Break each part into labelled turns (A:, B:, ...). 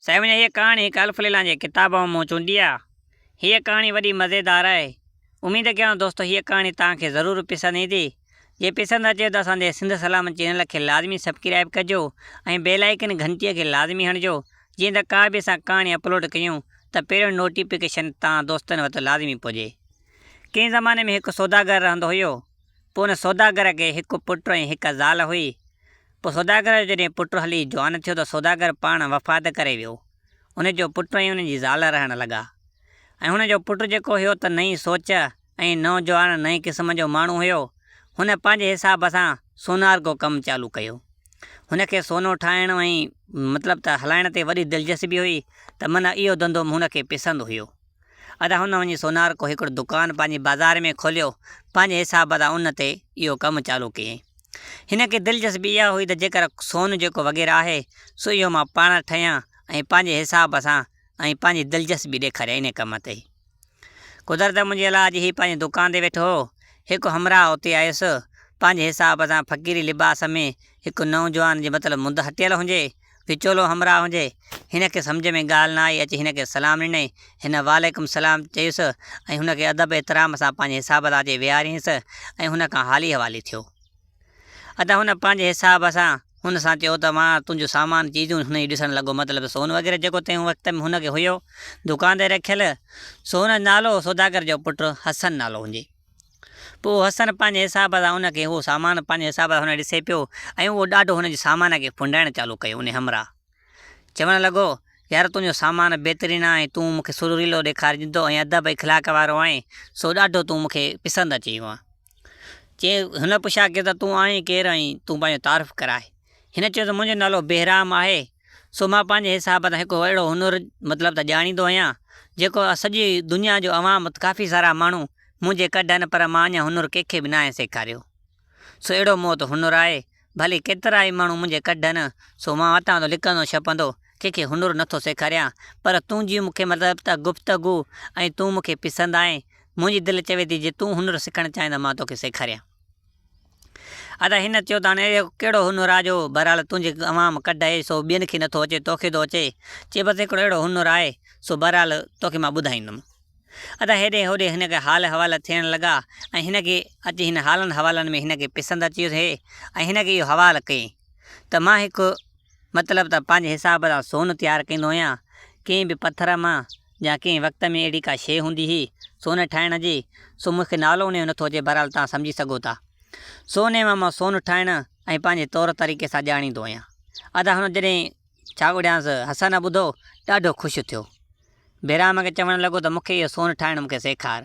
A: سائين منهنجا هيء ڪهاڻي هڪ الف ليلان جي ڪتاب مان مون چونڊي آ. هيء ڪهاڻي وڏي مزيدار آهي. اميد ڪيان ٿو دوستو هيء ڪهاڻي توهان کي ضرور پسند ايندي. جي پسند اچي ته اسان جي سنڌ سلامت چينل کي لازمي سبڪرائيب ڪجو ۽ بيل آئيڪن گهنٽيء کي لازمي هڻجو جيئن ته ڪا به اسان ڪهاڻي اپلوڊ ڪيون ته پهريون نوٽيفڪيشن توهان دوستن وٽ لازمي پهچي. ڪنهن زماني ۾ هڪ سوداگر رهندو هيو. پوء ان سوداگر کي هڪ پٽ ۽ هڪ زال هئي. پوء سوداگر جو جڏهن پٽ هلي جوان ٿيو ته سوداگر پاڻ وفات ڪري ويو. ان جو پٽ ۽ ان جي زال رهڻ لڳا. ۽ هن جو پٽ جيڪو هيو ته نئين سوچ ۽ نوجوان نئين قسم جو ماڻهو هيو. هن پنهنجي حساب سان سونارڪو ڪم چالو ڪيو. هن کي سونو ٺاهڻ ۽ مطلب ته هلائڻ تي وڏي دلچسپي هئي ته معنيٰ اهو ڌنڌو هن کي پسند هيو. ادا هن وڃي سونارڪو هڪڙو دڪان پنهنجي بازار ۾ کوليو، پنهنجي حساب سان ان تي اهو ڪم چالو ڪيائين. هن کي دلچسپي اها هئي ته جيڪر سون جيڪو وغيره آهي سو اهو مان پاڻ ٺاهيان ۽ پنهنجي حساب سان ۽ پنهنجي دلچسپي ڏيکاريان انهي ڪم تي. قدرت منهنجي الله اڄ هي پنهنجي دڪان تي ويٺو هو. هڪ همراهه اتي آيس. پنهنجي حساب سان فقيري لباس ۾ هڪ نوجوان جي مطلب مند هٽيل هجي، وچولو همراهه هجي. هن کي سمجهه ۾ ڳالهه نه آئي اچي هن کي سلام ڏنائين. هن وعليڪم سلام چيس ۽ هن کي ادب احترام سان پنهنجي حساب سان اچي ويهارينس ۽ هن کان حالي حوالي ٿيو. ادا هن پنهنجي حساب سان هن سان چيو ته مان تنهنجو سامان چيزون هن جون ڏسڻ لڳو مطلب سون وغيره جيڪو تنهن وقت ۾ هن کي هيو دڪان تي رکيل سو هن جو نالو سوداگر جو پٽ حسن نالو هجي پوء حسن پنهنجي حساب سان ان کي اهو سامان پنهنجي حساب سان هن ڏسي پيو ۽ اهو ڏاڍو هن جي سامان کي ڦنڊائڻ چالو ڪيو ان همراهه چوڻ لڳو يار تنهنجو سامان بهترين آهي تون مون کي سريلو ڏيکارجندو ۽ ادب اخلاق وارو آهين سو ڏاڍو تون مون کي پسند اچي ويو آهين. چي، هن پڇا ڪيس ته تون آهين ڪير ۽ تون پنهنجو تعارف ڪراء. هن چيو ته منهنجو نالو بهرام آهي، سو مان پنهنجي حساب سان هڪ اهڙو هنر مطلب ته ڄاڻيندو آهيان، جيڪو سڄي دنيا جو عوام ڪافي سارا ماڻهو منهنجي ڪڍ آهن پر مان اڃا هنر ڪنهن کي به ناهي سيکاريو. سو اهڙو مون وٽ هنر آهي، ڀلي ڪيترائي ماڻهو منهنجي ڪڍ آهن، سو مان وتان ٿو لڪندو ڇپندو، ڪنهن کي هنر نٿو سيکاريان، پر تنهنجي مون کي مطلب ته گفتگو ۽ تون مون کي پسند آهين، منهنجي دل چوي ٿي جي تون هنر سکڻ چاهين ته مان توکي سيکاريان. ادا هن چيو ته هاڻي اهڙو ڪهڙو هنر آهي جو بهرحال تنهنجي عوام ڪڍ آهي سو ٻين کي نٿو اچي توکي ٿو اچي. چي بس هڪڙو اهڙو هنر آهي سو بهرحال توکي مان ٻڌائيندم. ادا هيڏي هوڏي هن کي حال احوال ٿيڻ لڳا ۽ هن کي اچي هن حالن حوالن ۾ هن کي پسند اچي ويو هي ۽ هن کي اهو حوال ڪيائين ته مان هڪ مطلب ته پنهنجي حساب سان سون تيار ڪندو آهيان ڪنهن به پٿر مان يا ڪنهن وقت ۾ اهڙي ڪا شيء هوندي هئي سون ٺاهڻ جي، سو مون کي نالو انهيء جو نٿو اچي، بهرحال توهان سمجهي سگهو ٿا. سو انهيء مان مان سون ٺاهڻ ۽ پنهنجي طور طريقي سان ڄاڻيندو آهيان. ادا هن جڏهن ڇا ڳڙيانس، حسن ٻڌو، ڏاڍو خوش ٿيو. بهرام کي چوڻ لڳو ته مون کي اهو سون ٺاهڻ مون کي سيکار.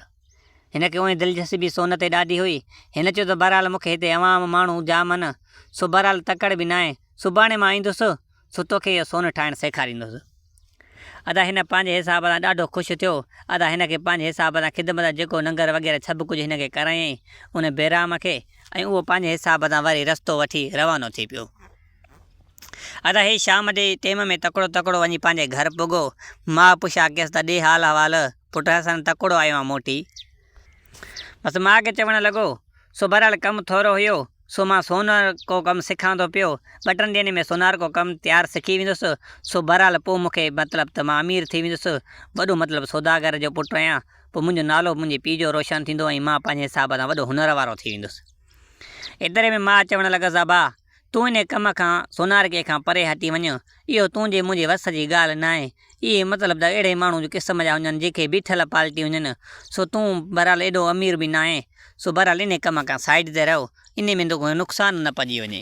A: هن کي اونهي دلچسپي سون تي ڏاڍي هئي. هن چيو ته بهرحال مون کي هتي عوام ماڻهو جام آهن، سو بهرحال تڪڙ به ناهي، سڀاڻي مان ايندس، سو توکي اهو سون ٺاهڻ سيکاريندس. ادا هن پنهنجي حساب سان ڏاڍو خوش ٿيو. ادا هن کي پنهنجي حساب سان خدمت جيڪو ننگر وغيره سڀ ڪجهه هن کي ڪرايائين ان بيرام کي ۽ اهو پنهنجي حساب سان وري رستو وٺي روانو ٿي پيو. ادا هي شام جي ٽيم ۾ تڪڙو تڪڙو وڃي پنهنجي گهر پڳو. ماء پڇا ڪيس ته ڏي حال احوال پٽ حسن تڪڙو آيو آن موٽي. بس ماء کي چوڻ لڳو، سو بهرحال ڪم ٿورو هيو، سو مان سونارڪو ڪم سکان ٿو پيو، ٻه ٽن ڏينهن ۾ سونارڪو ڪم تيار سکي ويندس، سو بهرحال پوء مون کي مطلب ته مان امير ٿي ويندس، وڏو مطلب سوداگر جو پٽ آهيان، پوء منهنجو نالو منهنجي پيء جو روشن ٿيندو ۽ مان پنهنجي حساب سان وڏو هنر وارو ٿي ويندس. ايتري ۾ ماء چوڻ لڳس، ابا! تون انهيء ڪم کان، سونارڪي کان پري هٽي وڃ. اهو تنهنجي منهنجي وس جي ڳالهه ناهي. اهي مطلب ته اهڙي ماڻهو جو قسم جا هجن، جيڪي بيٺل پالٽي هجن. سو تون بهرحال ايڏو امير به ناهين، سو بهرحال انهيء ڪم کان سائيڊ تي رهه، انهيء ۾ توکي نقصان نه پڄي وڃي.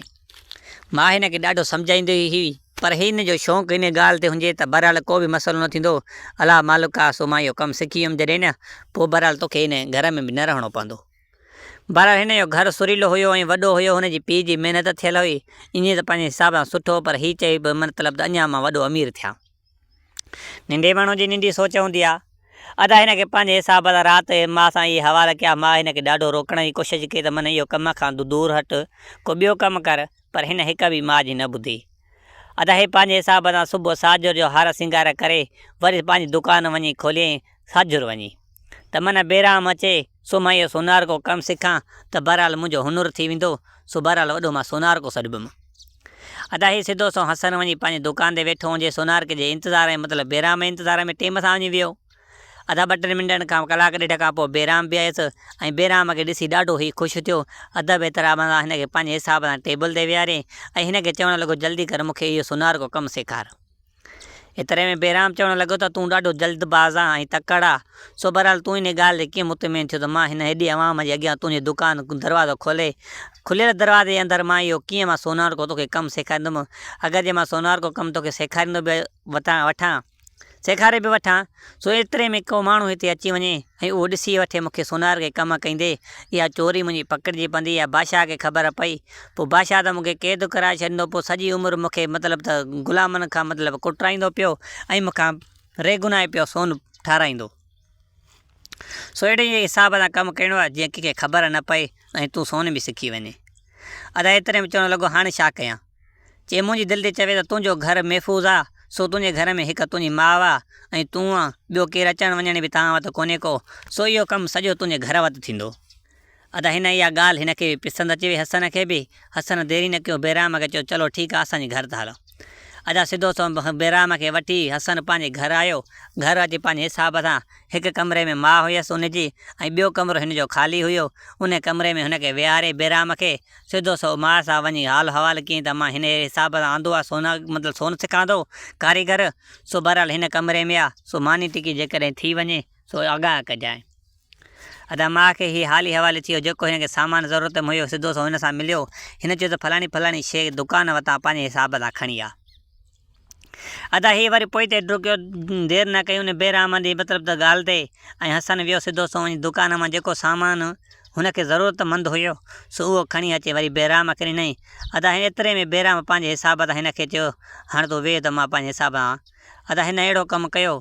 A: ماء هن کي ڏاڍو سمجهائيندي هئي، پر هن جو شوق انهيء ڳالهه تي هجي ته بهرحال ڪو به مسئلو نه ٿيندو، الله مالڪ آ، سو مان اهو ڪم سکي ويم جڏهن نه، پوء بهرحال توکي هن گهر ۾ به نه رهڻو پوندو. بهرحال هن جو گهر سريلو هيو ۽ وڏو هيو، هن جي پيء جي محنت ٿيل هئي، ائين ته پنهنجي حساب سان سٺو هو پر هي چئي به مطلب ته اڃا مان وڏو امير ٿيان. ننڍي ماڻهو جي ننڍي سوچ هوندي آ. ادا هن کي پنهنجي حساب سان رات ماء سان اهي حوال ڪيا، ماء هن کي ڏاڍو روڪڻ جي ڪوشش ڪئي ته من اهو ڪم کان دور هٽ، ڪو ٻيو ڪم ڪر، پر هن هڪ به ماء جي نه ٻڌي. ادا هي پنهنجي حساب سان صبح ساجهر جو هار سينگار ڪري وري پنهنجي دڪان وڃي کوليائين، ساجهر وڃي ته من بيرام اچي، سو مان اهو سونارڪو ڪم سکان ته بهرحال منهنجو هنر ٿي ويندو، سو بهرحال وڏو مان سونارڪو سڏبم. ادا هي سڌو سنئون حسن وڃي پنهنجي دڪان تي ويٺو هجي سونارڪي جي انتظار ۾ مطلب بيرام جي انتظار ۾ ٽيم سان وڃي ويو. ادا ٻه ٽن منٽن کان ڪلاڪ ڏيڍ کان پوء بيرام به آيس ۽ بيرام کي ڏسي ڏاڍو هي خوش ٿيو. ادب احترام سان هن کي پنهنجي حساب سان ٽيبل تي ويهاريائين ۽ هن کي چوڻ لڳو جلدي ڪر مون کي اهو سونارڪو ڪم سيکار. ايتري ۾ بيرام چوڻ لڳو ته تون ڏاڍو جلد باز آن ۽ تڪڙ آ، سو بهرحال تون انهي ڳالهه تي ڪيئن مطمئن ٿيو ته مان هن هيڏي عوام جي اڳيان تنهنجي دڪان دروازو کولي کليل دروازي جي اندر مان اهو ڪيئن مان سونارڪو توکي ڪم سيکاريندم، اگر جي مان سونارڪو ڪم توکي سيکاريندو به وتان وٺان سيکاري به وٺان، سو ايتري ۾ ڪو ماڻهو هتي اچي وڃي ۽ اهو ڏسي وٺي مون کي سونارڪي ڪم ڪندي اها چوري منهنجي پڪڙجي پوندي يا بادشاهه کي خبر پئي پوء بادشاهه ته مون کي قيد ڪرائي ڇڏيندو، پوء سڄي عمر مون کي مطلب ته غلامن کان مطلب ڪٽرائيندو پيو ۽ مون کان ريگنائي پيو سون ٺاراهيندو. سو اهڙي حساب سان ڪم ڪرڻو آهي جيئن ڪنهن کي خبر نه پئي ۽ تون سون به سکي وڃين. ادا ايتري ۾ چوڻ لڳو هاڻي ڇا ڪيان؟ چي منهنجي دل ٿي چوي ته تنهنجو گهر محفوظ آ، سو تنهنجي گهر ۾ هڪ تنهنجي ماء آ ۽ تون آن، ٻيو ڪير اچڻ وڃڻ به توهان وٽ ڪونهي ڪو، سو اهو ڪم سڄو تنهنجي گهر وٽ ٿيندو. ادا هن اها ڳالهه هن کي به پسند اچي وئي حسن کي به، حسن دير ئي نه ڪيو بيرام کي چيو چلو ٺيڪ آ اسان جي گهر ٿا هلون. ادا سڌو سنئون بيرام کي وٺي حسن پنهنجي گهر آيو، گهر اچي پنهنجي حساب سان هڪ ڪمري ۾ ماء هيس ان جي ۽ ٻيو ڪمرو هن جو خالي هيو، ان ڪمري ۾ هن کي ويهاري بيرام کي سڌو سنئون ماء سان وڃي حال حوال ڪيائين ته مان هن حساب سان آندو آ سون مطلب سون سکان ٿو ڪاريگر سو بهرحال هن ڪمري ۾ آ سو ماني ٽڪي جيڪڏهن ٿي وڃي سو آگاهه ڪجانء. ادا ماء کي هي حالي حوالي ٿي ويو، جيڪو هن کي سامان ضرورت ۾ هيو، سڌو سنئون هن سان مليو. هن چيو ته فلاڻي فلاڻي شيء دڪان وتان پنهنجي حساب سان کڻي آ. ادا هي وري پوئتي ڊڪيو، دير نه ڪئي ان بي رحمدي مطلب ته ڳالهه تي ۽ حسن ويو سڌو سنئون وڃي دڪان مان جيڪو سامان هن کي ضرورت مند هيو، سو اهو کڻي اچي وري بيرام کي ڏنائين. ادا ايتري ۾ بيرام پنهنجي حساب سان هن کي چيو، هاڻ تون ويهه ته مان پنهنجي حساب سان. ادا هن اهڙو ڪم ڪيو،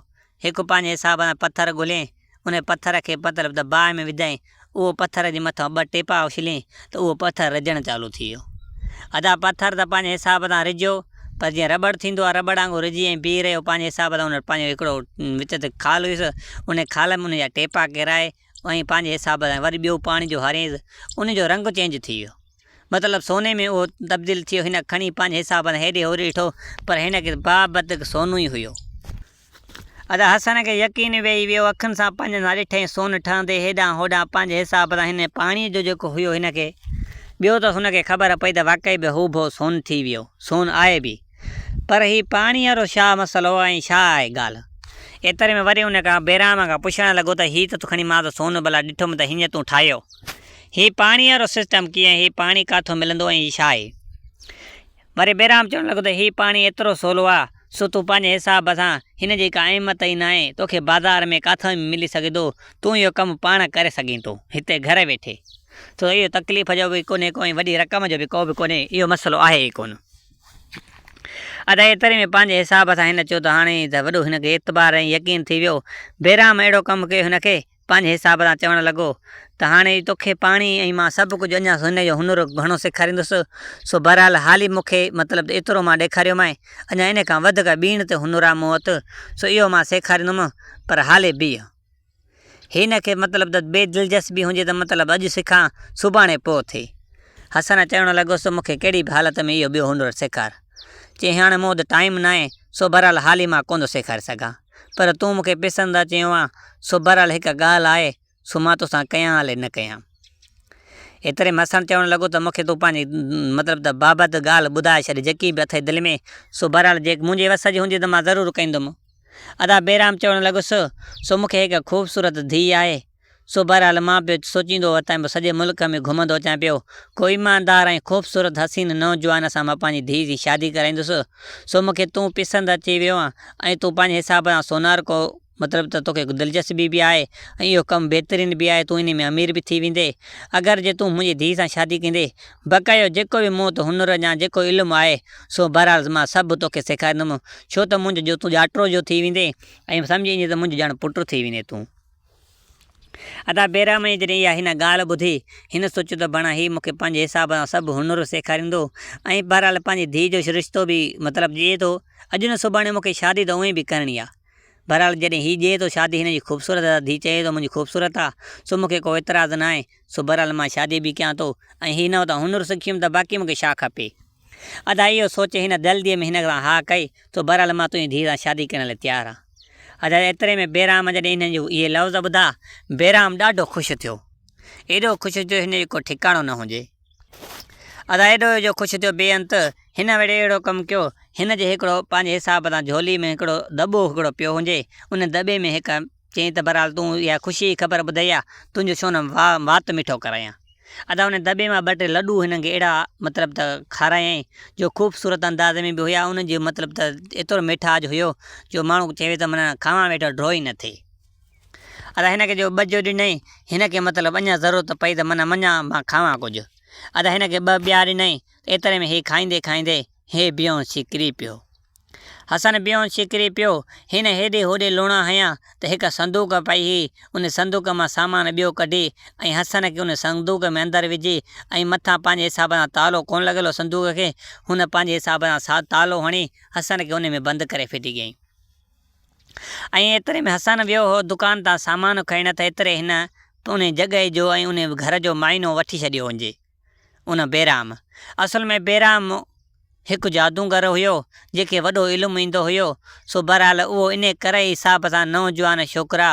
A: هڪ پنهنجي حساب سان پٿر ڳوليائين، ان پٿر کي مطلب ته باهه ۾ وڌائين، اهو پٿر جي مٿان ٻه ٽيپا اڇليائين ته اهو پٿر رجڻ چالو ٿي ويو. ادا پٿر ته پنهنجي حساب سان رجيو پر جيئن رٻڙ ٿيندو آهي رٻڙ وانگر رجي ۽ بيهي رهيو پنهنجي حساب سان ان وٽ پنهنجو هڪڙو وچ تي خال هيس ان خال ۾ ان جا ٽيپا ڪيرائي ۽ پنهنجي حساب سان وري ٻيو پاڻي جو هاريائينس ان جو رنگ چينج ٿي ويو. مطلب سوني ۾ اهو تبديل ٿي ويو. هن کڻي پنهنجي حساب سان هيڏي هوڏي ڏٺو پر هن کي بابت سونو ئي هيو. ادا حسن کي يقين ويهي ويو، اکين سان پنهنجن سان ڏٺائين سون ٺهندي هيڏانهن هوڏانهن پنهنجي حساب سان هن پاڻيء جو جيڪو هيو هن کي ٻيو ته هن کي خبر پئي ته واقعي به هوبهو سون ٿي ويو، سون آهي به. پر هي پاڻيء وارو ڇا مسئلو ۽ ڇا آهي ڳالهه؟ ايتري ۾ وري ان کان بيرام کان پڇڻ لڳو ته هي ته کڻي مان ته سون ڀلا ڏٺم ته هيئن تون ٺاهيو. هي پاڻيء وارو سسٽم ڪيئن، هي پاڻي ڪاٿو ملندو ۽ هي ڇا آهي؟ وري بيرام چوڻ لڳو ته هي پاڻي ايترو سولو آ، سو تون پنهنجي حساب سان هن جي ڪا اهميت ئي ناهي، توکي بازار ۾ ڪاٿئون به ملي سگهي ٿو، تون اهو ڪم پاڻ ڪري سگهين ٿو، هتي گهر ويٺي. سو اهو تڪليف جو به ڪونهي ڪو ۽ وڏي رقم جو به ڪو به ڪونهي، اهو مسئلو آهي ئي ڪونه. ادا ايتري ۾ پنهنجي حساب سان هن چيو ته هاڻي ته وڏو هن کي اعتبار ۽ يقين ٿي ويو. بيرام اهڙو ڪم ڪيو هن کي، پنهنجي حساب سان چوڻ لڳو ته هاڻي توکي پاڻي ۽ مان سڀ ڪجهه اڃا هن جو هنر گهڻو سيکاريندس، سو بهرحال حالي مون کي مطلب ته ايترو مان ڏيکاريومانء، اڃا ان کان وڌڪ ٻيڻ تي هنر آ مون وت، سو اهو مان سيکاريندم، پر حالي بيهه. هن کي مطلب ته بي دلچسپي هجي ته مطلب اڄ سکان، سڀاڻي پوء ٿئي. حسن چوڻ لڳس ته مون کي ڪهڙي به حالت ۾ اهو ٻيو هنر سيکار. چيائين هاڻي مون وٽ ٽائيم ناهي، سو بهرحال حالي مان ڪونه ٿو سيکاري سگهان. پر تون مون کي پسند اچيو آن، سو بهرحال هڪ ڳالهه آهي، سو مان توسان ڪيان الائي نه ڪيان. ايتري ۾ حسڻ چوڻ لڳو ته مون کي تون پنهنجي مطلب ته بابت ڳالهه ٻڌائي ڇڏ، جيڪي به اٿئي دل ۾، سو بهرحال جي منهنجي وس جي هوندي ته مان ضرور ڪندم. ادا بيرام چوڻ لڳس، سو مون کي هڪ خوبصورت ڌيء آهي، سو بهرحال مان پيو سوچيندو وتان پيو سڄي ملڪ ۾ گهمندو اچان پيو، ڪو ايماندار ۽ خوبصورت حسين نوجوان سان مان پنهنجي ڌيء جي شادي ڪرائيندس، سو مون کي تون پسند اچي ويو آن ۽ تون پنهنجي حساب سان سونارڪو مطلب ته توکي دلچسپي به آهي ۽ اهو ڪم بهترين به آهي تون انهي ۾ امير به ٿي ويندين اگر جي تون منهنجي ڌيء سان شادي ڪندين بقايو جيڪو به مون وٽ هنر يا جيڪو علم آهي سو بهرحال مان سڀ توکي سيکاريندم ڇو ته منهنجو جو تون ڄاٽرو جو ٿي ويندين ۽ سمجهي ايندين ته منهنجو ڄڻ پٽ ٿي ويندين تون. ادا بيرامڻي جڏهن اها هن ڳالهه ٻڌي، هن سوچيو ته بڻا هي مون کي پنهنجي حساب سان سڀ هنر سيکاريندو ۽ بهرحال پنهنجي ڌيء جو رشتو به مطلب ڏئي ٿو، اڄ نه سڀاڻي مون کي شادي ته اونئين به ڪرڻي آ. بهرحال جڏهن هي ڏئي ٿو شادي هن جي خوبصورت ادا ڌيء چئي ٿو منهنجي خوبصورت آ، سو مون کي ڪو اعتراض ناهي، سو بهرحال مان شادي به ڪيان ٿو ۽ هي نه ته هنر سکيم ته باقي مون کي ڇا کپي. ادا اهو سوچي هن جلديء ۾ هن سان ها ڪئي، سو بهرحال مان تنهنجي ڌيء سان شادي ڪرڻ لاء تيار آهيان. ادا ايتري ۾ بيرام جڏهن هن جو اهي لفظ ٻڌا، بيرام ڏاڍو خوش ٿيو. ايڏو خوش ٿيو هن جو ڪو ٺڪاڻو نه هجي. ادا ايڏو جو خوش ٿيو بي انت، هن وڙي اهڙو ڪم ڪيو، هن جي هڪڙو پنهنجي حساب سان جهولي ۾ هڪڙو دٻو هڪڙو پيو هجي، ان دٻي ۾ هڪ چيائين ته بهرحال تون اها خوشيء جي خبر ٻڌائي آ، تنهنجو ڇو نه وات مٺو ڪرايان. ادا ان دٻي مان ٻه ٽي لڏو هنن کي اهڙا مطلب ته کارايائين جو خوبصورت انداز ۾ به هيا، انهن جو مطلب ته ايترو ميٺاج هيو جو ماڻهو چوي ته معنيٰ کاوان ويٺو ڍو ئي نه ٿئي. ادا هن کي جو ٻه جو ڏنائين، هن کي مطلب اڃا ضرورت پئي ته معنيٰ مڃان مان کاوان ڪجهه. ادا هن کي ٻه ٻيا ڏنائين ته ايتري ۾ هي کائيندي کائيندي هي بيهوش ٿي ڪري پيو. حسن بيهوش ٿي ڪري پيو. هن هيڏي هوڏي لوڻا هنيا ته هڪ صندوق پئي هئي. ان صندوق مان سامان ٻيو ڪڍي ۽ حسن کي ان صندوق ۾ اندر وجهي ۽ مٿان پنهنجي حساب سان تالو ڪونه لڳل هو صندوق کي، هن پنهنجي حساب سان تالو هڻي حسن کي ان ۾ بند ڪري ڦٽي ڪيائين. ۽ ايتري ۾ حسن ويو هو دڪان تان سامان کڻڻ ته ايتري هن ان جڳهه جو ۽ ان گهر جو معائنو وٺي ڇڏيو هجي. ان بيرام. اصل ۾ بيرام هڪ جادوگر هيو، جنهن کي وڏو علم ايندو هيو، سو بهرحال اهو انهي ڪري ئي حساب سان نوجوان ڇوڪرا،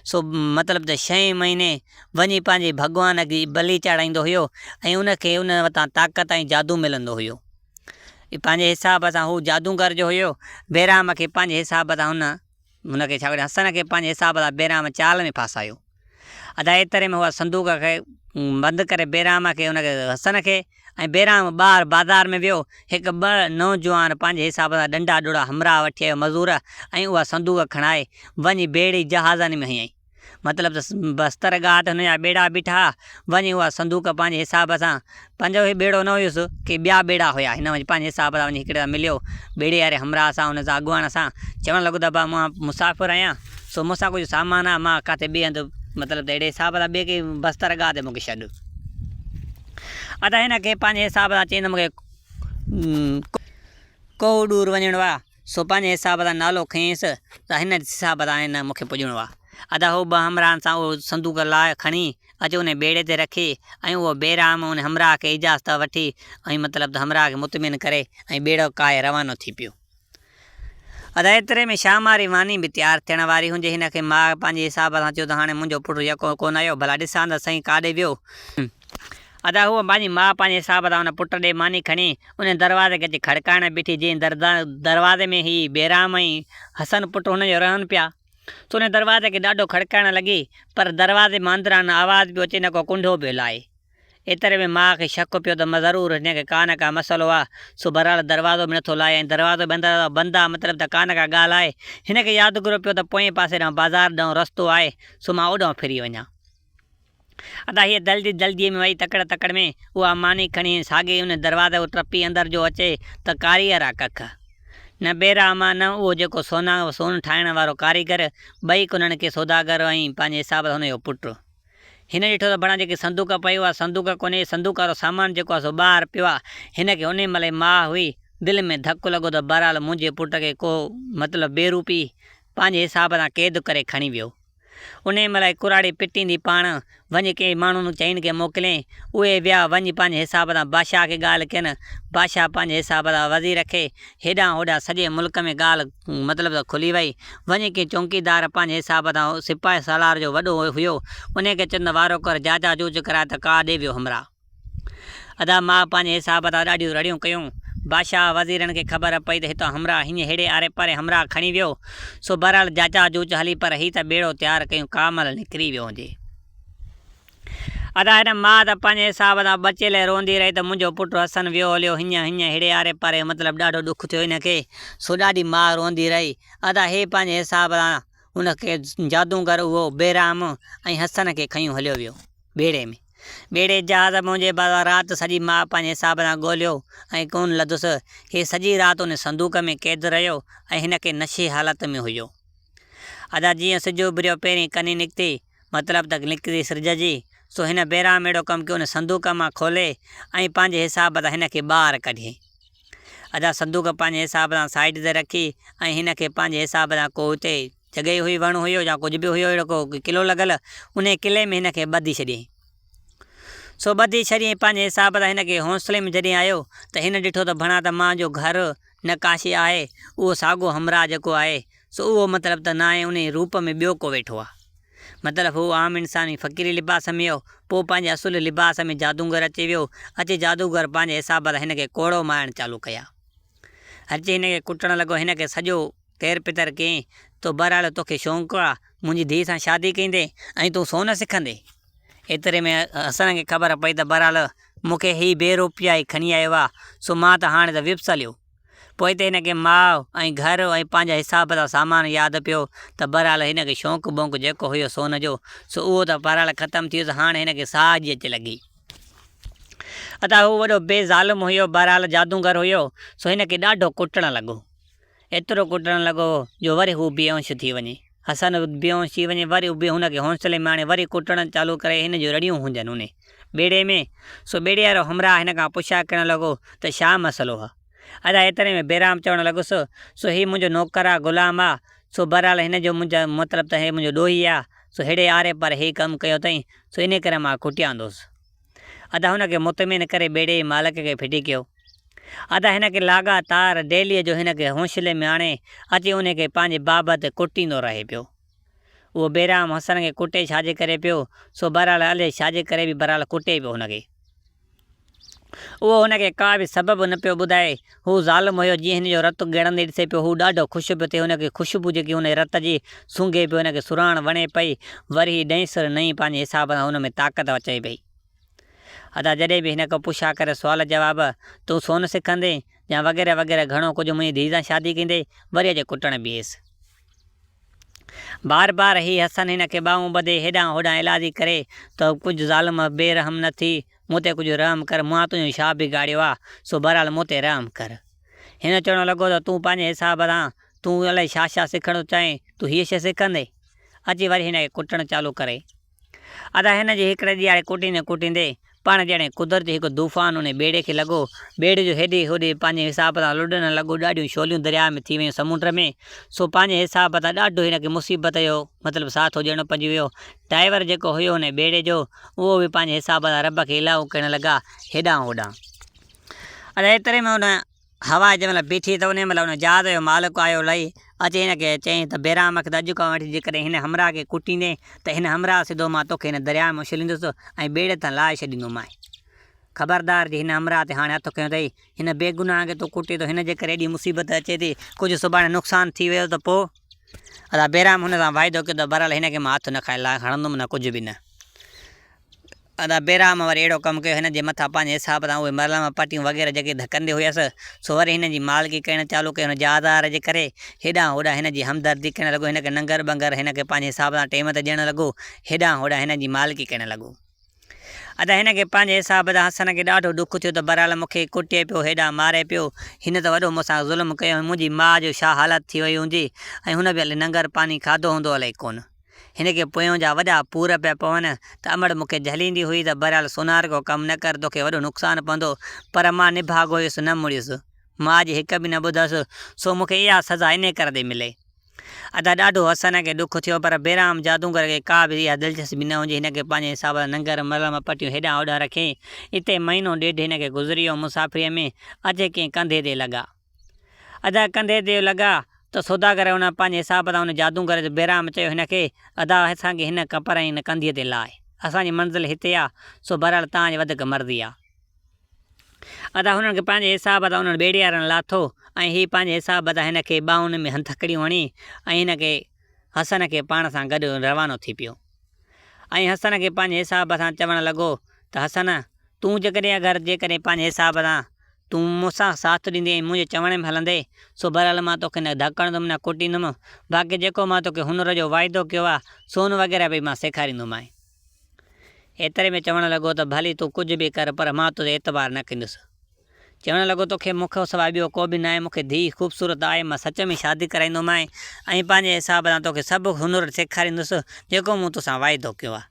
A: سو مطلب ته ڇهين مهيني وڃي پنهنجي ڀڳوان جي بلي چاڙهائيندو هيو ۽ ان کي ان وٽان طاقت ۽ جادو ملندو هيو. پنهنجي حساب سان هو جادوگر جو هيو. بيرام کي پنهنجي حساب سان هن هن کي ڇا ڪري حسن کي پنهنجي حساب سان بيرام چال ۾ ڦاسايو. ادا ايتري ۾ اها صندوق کي بند ڪري بيرام کي ان کي حسن کي ۽ بيرام ٻاهر بازار ۾ ويو. هڪ ٻه نوجوان پنهنجي حساب سان ڏنڊا ڏوڙا همراهه وٺي آيو مزور ۽ اها صندوق کڻائي وڃي ٻيڙي جهازن ۾ هنيائين. مطلب ته بستر گاهه تي هن جا ٻيڙا بيٺا ها. وڃي اها صندوق پنهنجي حساب سان، پنهنجو هي ٻيڙو نه هيس، ڪي ٻيا ٻيڙا هيا. هن وڃي پنهنجي حساب سان وڃي هڪڙي سان مليو، ٻيڙي واري همراهه سان، ان سان اڳواڻ سان. چوڻ لڳو ته ابا مان مسافر آهيان، سو مون سان ڪجهه سامان آهي، مان ڪاٿي ٻئي هنڌ مطلب ته اهڙي حساب سان ٻئي ڪنهن بستر گاهه تي مون کي ڇڏ. ادا هن کي پنهنجي حساب سان چيائين ته مون کي ڪوهه ڏور وڃڻو آهي. سو پنهنجي حساب سان نالو کنيس ته هن حساب سان هن مون کي پڄڻو آ. ادا هو ٻه همراهن سان اهو صندوق لاهي کڻي اچي ان ٻيڙي تي رکي ۽ اهو بيرام ان همراهه کي اجازت وٺي ۽ مطلب ته همراهه کي مطمئن ڪري ۽ ٻيڙو ڪاهي روانو ٿي پيو. ادا ايتري ۾ شام واري ماني به تيار ٿيڻ واري هجي هن کي ماء پنهنجي حساب سان چيو ته هاڻي منهنجو پٽ يڪو ڪونه آيو ڀلا ڏسان ته سهين ڪاڏي ويو. ادا هوء پنهنجي ماء پنهنجي حساب سان ان پٽ ڏي ماني کڻي ان دروازي کي اچي کڙڪائڻ بيٺي جنهن دروازي ۾ هي بيرام ۽ حسن پٽ هن جو رهن پيا. سو ان دروازي کي ڏاڍو کڙڪائڻ لڳي پر دروازي مان اندران نه آواز پيو اچي نه ڪو ڪنڍو پيو لائي. ايتري ۾ ماء کي شڪ پيو ته ضرور هن کي ڪا نه ڪا مسئلو آ سو بهرحال دروازو به نٿو لائي ۽ دروازو به اندران بند آ مطلب ته ڪا نه ڪا ڳالهه آهي. هن کي يادگيرو پيو ته پوئين پاسي ڏانهن بازار ڏانهن رستو آهي سو مان اوڏانهن ڦري وڃان. ادا هيء جلدي جلديء ۾ وئي تڪڙ تڪڙ ۾ اها ماني کڻي ساڳي ان دروازي کان ٽپي اندر جو اچي ته ڪاريهرا ڪک. نه بيراما نه اهو جيڪو سونا سون ٺاهڻ وارو ڪاريگر، ٻئي ڪنن ڪي سوداگر ۽ پنهنجي حساب سان هن جو پٽ. هن ڏٺو ته بڻا جيڪي صندوق پئي اها صندوق ڪونهي، صندوق وارو سامان جيڪو آهي سو ٻاهر پيو آهي. هن کي انهيء مهل ئي ماء هئي، دل ۾ ڌڪ لڳو ته بهرحال منهنجي پٽ کي ڪو مطلب بي روپي پنهنجي حساب سان قيد ڪري کڻي ويو. انهيء مهل ئي ڪراڙي پٽيندي پاڻ وڃي ڪنهن ماڻهن چئن کي موڪلين. اهي ويا، وڃي پنهنجي حساب سان بادشاهه کي ڳالهه ڪين. بادشاهه پنهنجي حساب سان وزير کي هيڏانهن هوڏانهن سڄي ملڪ ۾ ڳالهه مطلب ته کلي وئي. وڃي ڪنهن چونڪيدار پنهنجي حساب سان سپاهه سالار جو وڏو هيو، انهيء کي چيو ته وارو ڪر، جاچا جوچ ڪراء ته ڪاڏي ويو همراهه. ادا ماء پنهنجي حساب تان ڏاڍيون رڙيون ڪيون. بادشاهه وزيرن کي خبر پئي ته هتان همراهه هيئن ههڙي آري پاري همراهه کڻي ويو. سو بهرحال جاچا جوچ هلي پر هي ته ٻيڙو تيار ڪيون ڪا مهل نڪري ويو هجي. ادا هن ماء ته پنهنجي حساب تان ٻچي لئه روئندي رهي ته منهنجو پٽ حسن ويو هليو هيئن هيئن ههڙي آري پاري مطلب ڏاڍو ڏک ٿيو هن کي. سو ڏاڍي ماء روئندي رهي. ادا هي پنهنجي حساب تان هن کي جادوگر اهو بيرحم ۽ حسن کي کنيون هليو ويو ٻيڙي ۾. ٻيڙي جهاز منهنجي بابا رات سڄي ماء پنهنجي حساب سان ڳوليو ۽ ڪونه لڌس. هي سڄي رات ان صندوق ۾ قيد رهيو ۽ هن کي نشي حالت ۾ هيو. ادا جيئن سج اڀريو پهرين ڪني نڪتي، مطلب ته نڪتي سرج جي، سو هن بيرام اهڙو ڪم ڪيو ان صندوق مان کولي ۽ پنهنجي حساب سان هن کي ٻاهر ڪڍيائين. ادا صندوق پنهنجي حساب سان سائيڊ تي رکي ۽ هن کي پنهنجي حساب سان ڪو اتي جڳهه هئي وڻ هيو يا ڪجهه به هيو اهڙو ڪو قلعو لڳل انهي قلعي ۾ هن کي ٻڌي ڇڏيائين. سو ٻڌي ڇڏيائين پنهنجي حساب سان هن کي حوصلي ۾ جڏهن آيو ته هن ڏٺو ته ڀڻا ته مان جو گهر نه ڪاشي آهي اهو ساڳو همراهه جيڪو آهي سو اهو مطلب ته ناهي انهي روپ ۾ ٻيو ڪو ويٺو آهي. مطلب هو عام انساني فقيري لباس ۾ هيو پوء پنهنجي اصل لباس ۾ جادونگر اچي ويو اچي جادوگر پنهنجي حساب سان هن کي ڪوڙو مارڻ چالو ڪيا. اچي هن کي ڪٽڻ لڳو هن کي سڄو تير پتر ڪيائين تو بهرحال توکي شونق آ منهنجي ڌيء سان شادي ڪيندين ۽ تون سون سکندين. ايتري ۾ حسن کي خبر پئي ته بهرحال مون کي هي بي روپيا ئي کڻي آيو آ، سو مان ته هاڻي ته ويس هليو. پوء ته هن کي ماء ۽ گهر ۽ پنهنجا حساب سان سامان ياد پيو ته بهرحال هن کي شونق بونق جيڪو هيو سون جو، سو اهو ته بهرحال ختم ٿي ويس، هاڻي هن کي ساهه جي اچ لڳي. ادا هو وڏو بي ظالم هيو، بهرحال جادونگر هيو، سو هن کي ڏاڍو ڪٽڻ لڳو. ايترو ڪٽڻ لڳو جو وري هو بيهوش ٿي وڃي. حسن بيهوش ٿي وڃي وري به هن کي حوصلي ۾ آڻي وري ڪٽڻ چالو ڪري هن جون رڙيون هجن انهي ٻيڙي ۾ سو ٻيڙي وارو همراهه هن کان پڇا ڪرڻ لڳو ته ڇا مسئلو آ؟ ادا ايتري ۾ بيرام چوڻ لڳس سو هي منهنجو نوڪر آ غلام آ سو بهرحال هن جو منهنجا مطلب ته هي منهنجو ڏوهي آ سو ههڙي آري پاري هي ڪم ڪيو اٿئين سو انهي ڪري مان ڪٽياندوس. ادا هن کي مطمئن ڪري ٻيڙي جي مالڪ کي ڦٽي ڪيو. ادا هن کي لاڳاتار ڊيليء جو هن کي حوصلي ۾ آڻي اچي انهي کي پنهنجي بابت ڪٽيندو رهي پيو. اهو بيرام حسن کي ڪٽي ڇاجي ڪري پيو، سو بهرحال الائي ڇاجي ڪري به بهرحال ڪٽي پيو هن کي. اهو هن کي ڪا به سبب نه پيو ٻڌائي. هو ظالم هيو، جيئن هن جو رت ڳڙندي ڏسي پيو، هو ڏاڍو خوش پيو ٿئي. هن کي خوشبو جيڪي هن جي رت جي سونگهي پيو، هن کي سرهاڻ وڻي پئي. وري هي نئين سر نئين پنهنجي حساب سان هن ۾ طاقت اچي پئي. ادا جڏهن به هن کان پڇا ڪري سوال جواب، تون سون سکندين يا وغيره وغيره گهڻو ڪجهه منهنجي ڌيء سان شادي ڪندين، وري اچي ڪٽڻ بيهيس. بار بار هي حسن هن کي ٻانهون ٻڌي هيڏانهن هوڏانهن ايلازي ڪري ته ڪجهه ظالم بي رحم نه ٿي، مون تي ڪجهه رحم ڪر، مان تنهنجو ڇا بگاڙيو آ، سو بهرحال مون تي رحم ڪر. هن چوڻ لڳو ته تون پنهنجي حساب سان تون الائي ڇا ڇا سکڻ ٿو چاهين، تون هيء شيء سکندين؟ اچي وري هن کي ڪٽڻ چالو ڪري. ادا هن جي هڪڙي ڏيهاڙي ڪٽيندي ڪٽيندي پاڻ ڄڻي قدرتي هڪ طوفان انهي ٻيڙي کي لڳو. ٻيڙي جو هيڏي هوڏي پنهنجي حساب سان لڏڻ لڳو. ڏاڍيون شعليون درياء ۾ ٿي ويون سمنڊ ۾. سو پنهنجي حساب سان ڏاڍو هن کي مصيبت جو مطلب ساٿو ڏيڻو پئجي ويو. ڊائيور جيڪو هيو انهي ٻيڙي جو اهو به پنهنجي حساب سان رب کي الائون ڪرڻ لڳا هيڏانهن هوڏانهن. ادا ايتري ۾ ان هوا جنهن مهل بيٺي ته انهيء مهل ان جهاز جو مالڪ آيو لهي اچي هن کي چيائين ته بيرام کي ته اڄ کان وٺي جيڪڏهن هن همراهه کي ڪٽيندين ته هن همراهه سڌو مان توکي هن درياء ۾ اڇليندس ۽ ٻيڙي تان لاهي ڇڏيندومانء. خبردار جي هن همراهه تي هاڻي هٿ کنيو اٿئي. هن بيگناهه کي تون ڪٽين ٿو هن جي ڪري ايڏي مصيبت اچي ٿي. ڪجهه سڀاڻي نقصان ٿي ويو ته پوء؟ ادا بيرام هن سان واعدو ڪيو ته بهرحال هن کي مان هٿ نه کڻندم نه ڪجهه به نه. ادا بيرام وري اهڙو ڪم ڪيو، هن جي مٿان پنهنجي حساب سان اهي مرلم پٽيون وغيره جيڪي ڌڪندي هيس، سو وري هن جي مالڪي ڪرڻ چالو ڪئي. هن جهازار جي ڪري هيڏانهن هوڏانهن هن جي همدردي ڪرڻ لڳو، هن کي ننگر ٻنگر هن کي پنهنجي حساب سان ٽيم تي ڏيڻ لڳو، هيڏانهن هوڏانهن هن جي مالڪي ڪرڻ لڳو. ادا هن کي پنهنجي حساب سان حسن کي ڏاڍو ڏک ٿيو ته بهرحال مون کي ڪٽي پيو، هيڏانهن ماري پيو، هن ته وڏو مون سان ظلم ڪيو ۽ منهنجي ماء جو ڇا حالت ٿي وئي هوندي ۽ هن به الائي ننگر پاني کاڌو هوندو الائي ڪونه. هن کي پويون جا وڏا پور پيا پون ته امڙ مون کي جهليندي هئي ته بهرحال سونارڪو ڪم نه ڪر توکي وڏو نقصان پوندو پر مان نڀاڳو هيس نه مڙيس. ماء جي هڪ به نه ٻڌس سو مون کي اها سزا انهي ڪري ٿي ملي. ادا ڏاڍو حسن کي ڏک ٿيو پر بيرام جادوگر کي ڪا به اها دلچسپي نه هجي هن کي پنهنجي حساب سان ننگر ملم پٽيون هيڏانهن هوڏانهن رکيائين. اتي مهينو ڏيڍ هن کي گذري ويو مسافريء ۾ اچي ڪنهن ڪنڌي تي لڳا. ادا ڪنڌي تي لڳا ته سوداگر ان پنهنجي حساب سان ان جادوگر جو بيرام چيو هن کي، ادا اسان کي هن ڪپر ۽ هن ڪنڌيء تي لاهه. اسان جي منزل هتي آ، سو بهرحال توهان جي وڌيڪ مرضي آ. ادا هنن کي پنهنجي حساب سان انهن ٻيڙيارن لاٿو ۽ هي پنهنجي حساب سان هن کي ٻانهن ۾ هنٿڪڙيون هڻي ۽ هن کي حسن کي پاڻ سان گڏ روانو ٿي پيو. ۽ حسن کي پنهنجي حساب سان چوڻ لڳو ته حسن! تون جيڪڏهن اگر جيڪڏهن پنهنجي حساب سان تون مون سان ساٿ ڏيندين ۽ منهنجي چوڻ ۾ هلندين، سو بهرحال مان توکي نه ڌڪ هڻندم نه ڪٽيندم، باقي جيڪو مان توکي هنر جو واعدو ڪيو آهي، سون وغيره به مان سيکاريندومانء. ايتري ۾ چوڻ لڳو ته ڀلي تون ڪجهه به ڪر پر مان تو تي اعتبار نه ڪندس. چوڻ لڳو توکي مون کان سواء ٻيو ڪو به ناهي، مون کي ڌيء خوبصورت آهي، مان سچ ۾ شادي ڪرائيندومانء ۽ پنهنجي حساب سان توکي سڀ هنر سيکاريندس، جيڪو مون توسان واعدو ڪيو آهي.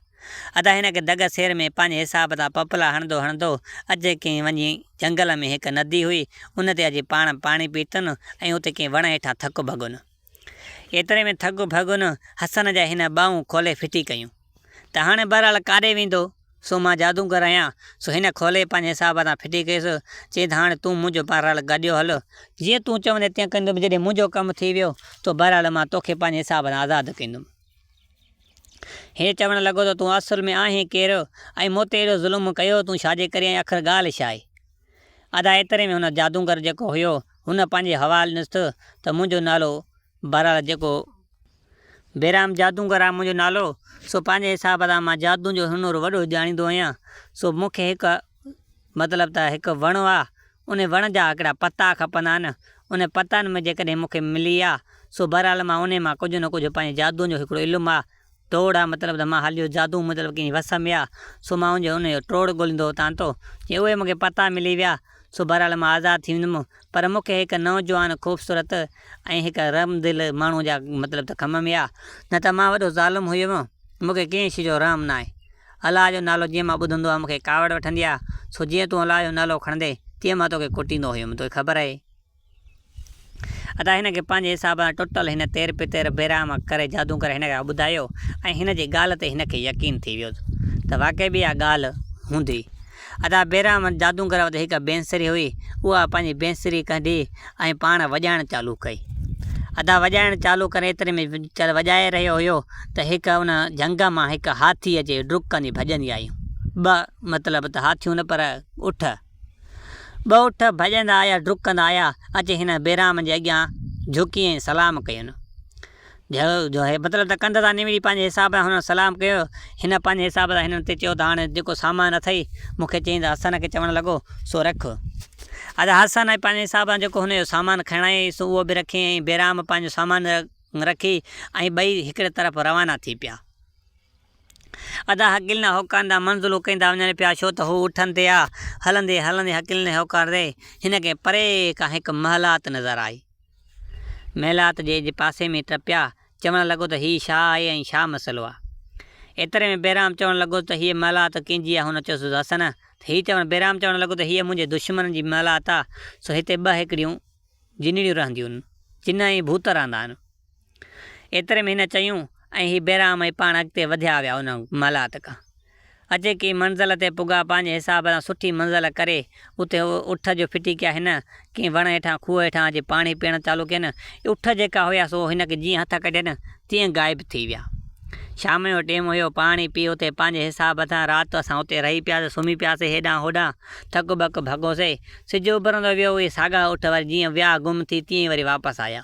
A: ادا هن کي دڳ سير ۾ پنهنجي حساب تان پپلا هڻندو هڻندو اچي ڪنهن وڃي جهنگل ۾ هڪ ندي هئي ان تي اچي پاڻ پاڻي پيتن ۽ اتي ڪنهن وڻ هيٺان ٿڪ ڀڳن. ايتري ۾ ٿڪ ڀڳن حسن جا هن ٻانهون کولي ڦٽي ڪيون ته هاڻي بهرحال ڪاڏي ويندو؟ سو مان جادوگر آهيان. سو هن کولي پنهنجي حساب سان ڦٽي ڪيس. چيائين ته هاڻي تون منهنجو بهرحال گڏيو هل. جيئن تون چوندين تيئن ڪندم. جڏهن منهنجو ڪم ٿي ويو ته بهرحال مان توکي پنهنجي حساب سان آزاد ڪندم. هي چوڻ لڳو ته تون اصل ۾ آهين ڪير ۽ مون تي ايڏو ظلم ڪيو تون ڇا جي ڪري ۽ آخر ڳالهه ڇا آهي؟ ادا ايتري ۾ هن جادوگر جيڪو هيو هن پنهنجي حوال ڏنس ته منهنجو نالو بهرحال جيڪو بيرام جادوگر آ منهنجو نالو سو پنهنجي حساب سان مان جادو جو هنر وڏو ڄاڻيندو آهيان سو مون کي هڪ مطلب ته هڪ وڻ آ ان وڻ جا هڪڙا پتا کپندا آهن ان پتن ۾ جيڪڏهن مون کي ملي ويا سو بهرحال مان انهي مان ڪجهه نه ڪجهه پنهنجي جادو جو هڪڙو علم آ ٽوڙ آ مطلب ته مان هليو جادو مطلب ڪنهن جي وس ۾ آ سو مان ان جو ان جو ٽوڙ ڳوليندو وتان ٿو جي اهي مون کي پتا ملي ويا سو بهرحال مان آزاد ٿي ويندم پر مون کي هڪ نوجوان خوبصورت ۽ هڪ رحم دل ماڻهو جا مطلب ته ڪم ۾ آ نه ته مان وڏو ظالم هيم مون کي ڪنهن شي جو رحم ناهي الله جو نالو جيئن مان ٻڌندو آهيان مون کي ڪاوڙ وٺندي آ سو جيئن تون الله جو نالو کڻندين تيئن مان توکي ڪٽيندو هيم توکي خبر آهي ادا هن کي پنهنجي حساب سان ٽٽل هن تير پتير بيرام ڪري جادوگر هن کي ٻڌايو ۽ هن جي ڳالهه تي هن کي يقين ٿي ويو ته واقعي به اها ڳالهه هوندي. ادا بيرام جادوگر وٽ هڪ بينسري هئي اها پنهنجي بينسري ڪڍي ۽ پاڻ وڄائڻ چالو ڪئي. ادا وڄائڻ چالو ڪري ايتري ۾ وڄائي رهيو هيو ته هڪ ان جهنگ مان هڪ هاٿي اچي ڊڪندي ڀڄندي آئي. ٻه مطلب ته هاٿيون نه پر اٺ. ٻه اٺ ڀڄندا آيا، ڊڪندا آيا، اچي هن بيرام جي اڳيان جهڪي ۽ سلام ڪين. مطلب ته ڪنڌ تان نوڙي پنهنجي حساب سان هنن سلام ڪيو. هن پنهنجي حساب سان هنن تي چيو ته هاڻي جيڪو سامان اٿئي، مون کي چيائين ته حسن کي چوڻ لڳو، سو رک. ادا حسن ۽ پنهنجي حساب سان جيڪو هن جو سامان کڻايائين، سو اهو به رکيائين ۽ بيرام پنهنجو سامان رکي ۽ ٻئي هڪڙي طرف روانا ٿي پيا. ادا هڪلندا هوڪارندا منزلون ڪيندا وڃن پيا ڇو ته هو اٺن تي آ. هلندي هلندي هڪلندي هوڪارندي هن کي پري کان هڪ محلات نظر آئي. محلات جي جي پاسي ۾ ٽپيا، چوڻ لڳو ته هي ڇا آهي ۽ ڇا مسئلو آ. ايتري ۾ بيرام چوڻ لڳو ته هيء محلات ڪنهن جي آ هن چيس ته حسن ته هي چوڻ بيرام چوڻ لڳو ته هيء منهنجي دشمن جي محلات آ سو هتي ٻه هڪڙيون جنڙيون رهنديون جن ۽ ڀوت رهندا آهن. ايتري ۾ هن چيون ۽ هي بيرام ۽ پاڻ اڳتي وڌيا ويا ان محلات کان. اچي ڪنهن منزل تي پڳا پنهنجي حساب سان سٺي منزل ڪري اتي اٺ جو ڦٽي ڪيا هن ڪنهن وڻ هيٺان کوهه هيٺان اچي پاڻي پيئڻ چالو ڪين. اٺ جيڪا هيا سو هن کي جيئن هٿ ڪڍين تيئن غائب ٿي ويا. شام جو ٽيم هيو پاڻي پي اتي پنهنجي حساب سان رات اسان اتي رهي پياسي سمهي پياسي هيڏانهن هوڏانهن ٿڪ ٻڪ ڀڳوسي. سج اڀرندو ويو اهي ساڳا اٺ وري جيئن ويا گم ٿي تيئن ئي وري واپس آيا.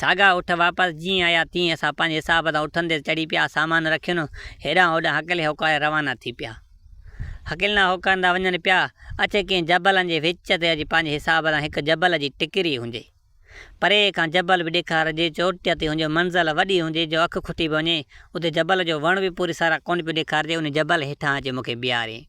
A: ساڳا اٺ واپس جيئن آيا تيئن اسان پنهنجي حساب سان اٺن تي چڙهي پيا، سامان رکين، هيڏانهن هوڏانهن هڪلي هوڪاري روانا ٿي پيا. هڪلندا هوڪارندا وڃن پيا، اچي ڪنهن جبلن جي وچ تي اچي پنهنجي حساب سان هڪ جبل جي ٽڪري هجي. پري کان جبل به ڏيکارجي، چوٽيء تي هجي، منزل وڏي هجي جو اک کٽي به وڃي، اتي جبل جو وڻ به پوري سارا ڪونه پيو ڏيکارجي، ان جبل هيٺان اچي مون کي بيهارين.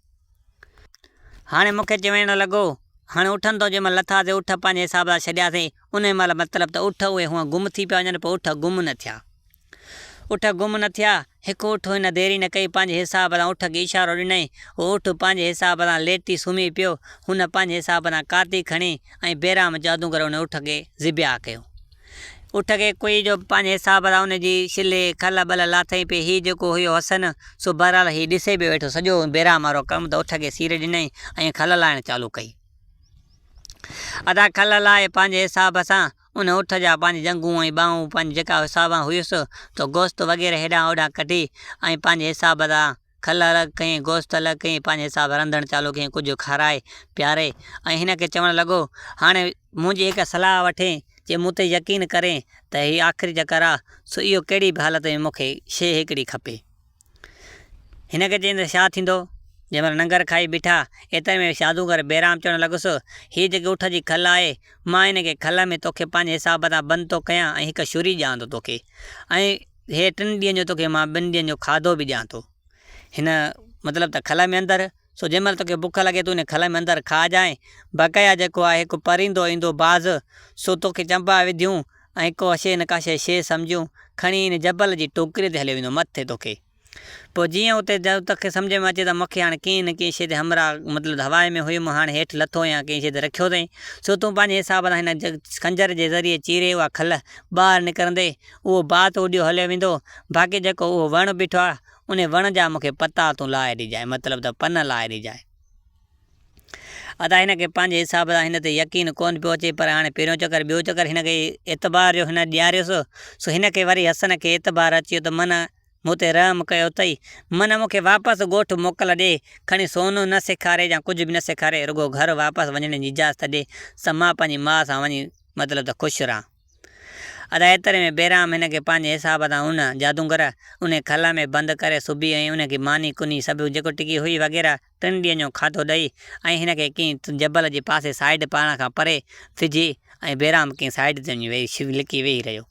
A: هاڻي مون کي چوڻ لڳو، هاڻي اٺن تان جنهن مهل لٿاسين، اٺ پنهنجي حساب سان ڇڏياسين، انهيء مهل مطلب ته اٺ اهي هونء گم ٿي پيا وڃن، پر اٺ گم نه ٿيا. اٺ گم نه ٿيا. هڪ اٺ هن ديري نه ڪئي، پنهنجي حساب سان اٺ کي اشارو ڏنائين. اهو اٺ پنهنجي حساب سان ليٽي سمهي پيو. هن پنهنجي حساب سان ڪاتي کڻي ۽ بيرام جادوگر ان اٺ کي ذبح ڪيو. اٺ کي ڪوئي جو پنهنجي حساب سان ان جي شلي، کل ٻل لاٿائين پئي. هي جيڪو هيو حسن، سو بهرحال هي ڏسي پيو ويٺو سڄو بيرام وارو ڪم ته اٺ کي سير ڏنائين ۽ کل لاهڻ چالو ڪئي. ادا کل لاهي پنهنجي حساب سان ان اٺ جا پنهنجي ڄنگهون ۽ ٻانهون پنهنجي جيڪا حساب سان هيس ته گوشت وغيره هيڏانهن هوڏانهن ڪڍي ۽ پنهنجي حساب سان کل الڳ ڪيائين، گوشت الڳ ڪيائين، پنهنجي حساب رنڌڻ چالو ڪيائين، ڪجهه کارائي پياري ۽ هن کي چوڻ لڳو، هاڻي منهنجي هڪ صلاح وٺين، جي مون تي يقين ڪرين ته هي آخري چڪر آ، سو اهو ڪهڙي به حالت ۾ مون کي شيء هڪڙي کپي. هن کي چيائين ته ڇا ٿيندو؟ جنهن مهل ننگر کائي بيٺا، ايتري ۾ جادوگر بيرام چوڻ لڳس، هيء جيڪي اٺ جي کل آهي، مان هن کي کل ۾ توکي پنهنجي حساب تان بند ٿو ڪيان ۽ هڪ ڇري ڏيان ٿو توکي ۽ هي ٽن ڏينهن جو توکي مان ٻن ڏينهن جو کاڌو به ڏيان ٿو. هن مطلب ته کل ۾ اندر، سو جنهن مهل توکي بک لڳي تون هن کل ۾ اندر کاءجانء. بقايا جيڪو آهي هڪ پرندو ايندو باز، سو توکي چنبا وڌيون ۽ ڪو شيء نه ڪا شيء شيء سمجهيون، کڻي هن جبل جي ٽوڪريء تي هليو ويندو مٿي توکي. پوء جيئن اتي توکي سمجهه ۾ اچي ته مون کي هاڻي ڪنهن نه ڪنهن شيء تي همراهه مطلب ته هوا ۾ هيم هاڻي هيٺ لٿو يا ڪنهن شيء تي رکيو اٿئي، سو تون پنهنجي حساب سان هن خنجر جي ذريعي چيري اها کل ٻاهر نڪرندي، اهو بات اڏيو هليو ويندو، باقي جيڪو اهو وڻ بيٺو آهي، ان وڻ جا مون کي پتا تون لاهي ڏجانء، مطلب ته پن لاهي ڏجانء. ادا هن کي پنهنجي حساب سان هن تي يقين ڪونه پيو اچي پر هاڻي پهريون چڪر ٻيو چڪر هن کي اعتبار جو هن ڏياريس سو هن کي وري حسن کي اعتبار اچي ويو ته من مون تي رحم ڪيو اٿئي من مون کي واپس ڳوٺ موڪل ڏي کڻي سونو نه سيکاري يا ڪجهه به نه سيکاري رڳو گهر واپس وڃڻ جي اجازت ڏي ته مان پنهنجي ماء سان وڃي مطلب ته خوش رهان. ادا ايتري ۾ بيرام هن کي پنهنجي حساب سان ان، جادونگر، انهي کل ۾ بند ڪري سبي ۽ ان کي ماني ڪني سڀ جيڪو ٽڪي هئي وغيره ٽن ڏينهن جو کاڌو ڏئي ۽ هن کي ڪنهن جبل جي پاسي سائيڊ پاڻ کان پري وجهي ۽ بيرام ڪنهن سائيڊ تي وڃي ويهي لڪي ويهي رهيو.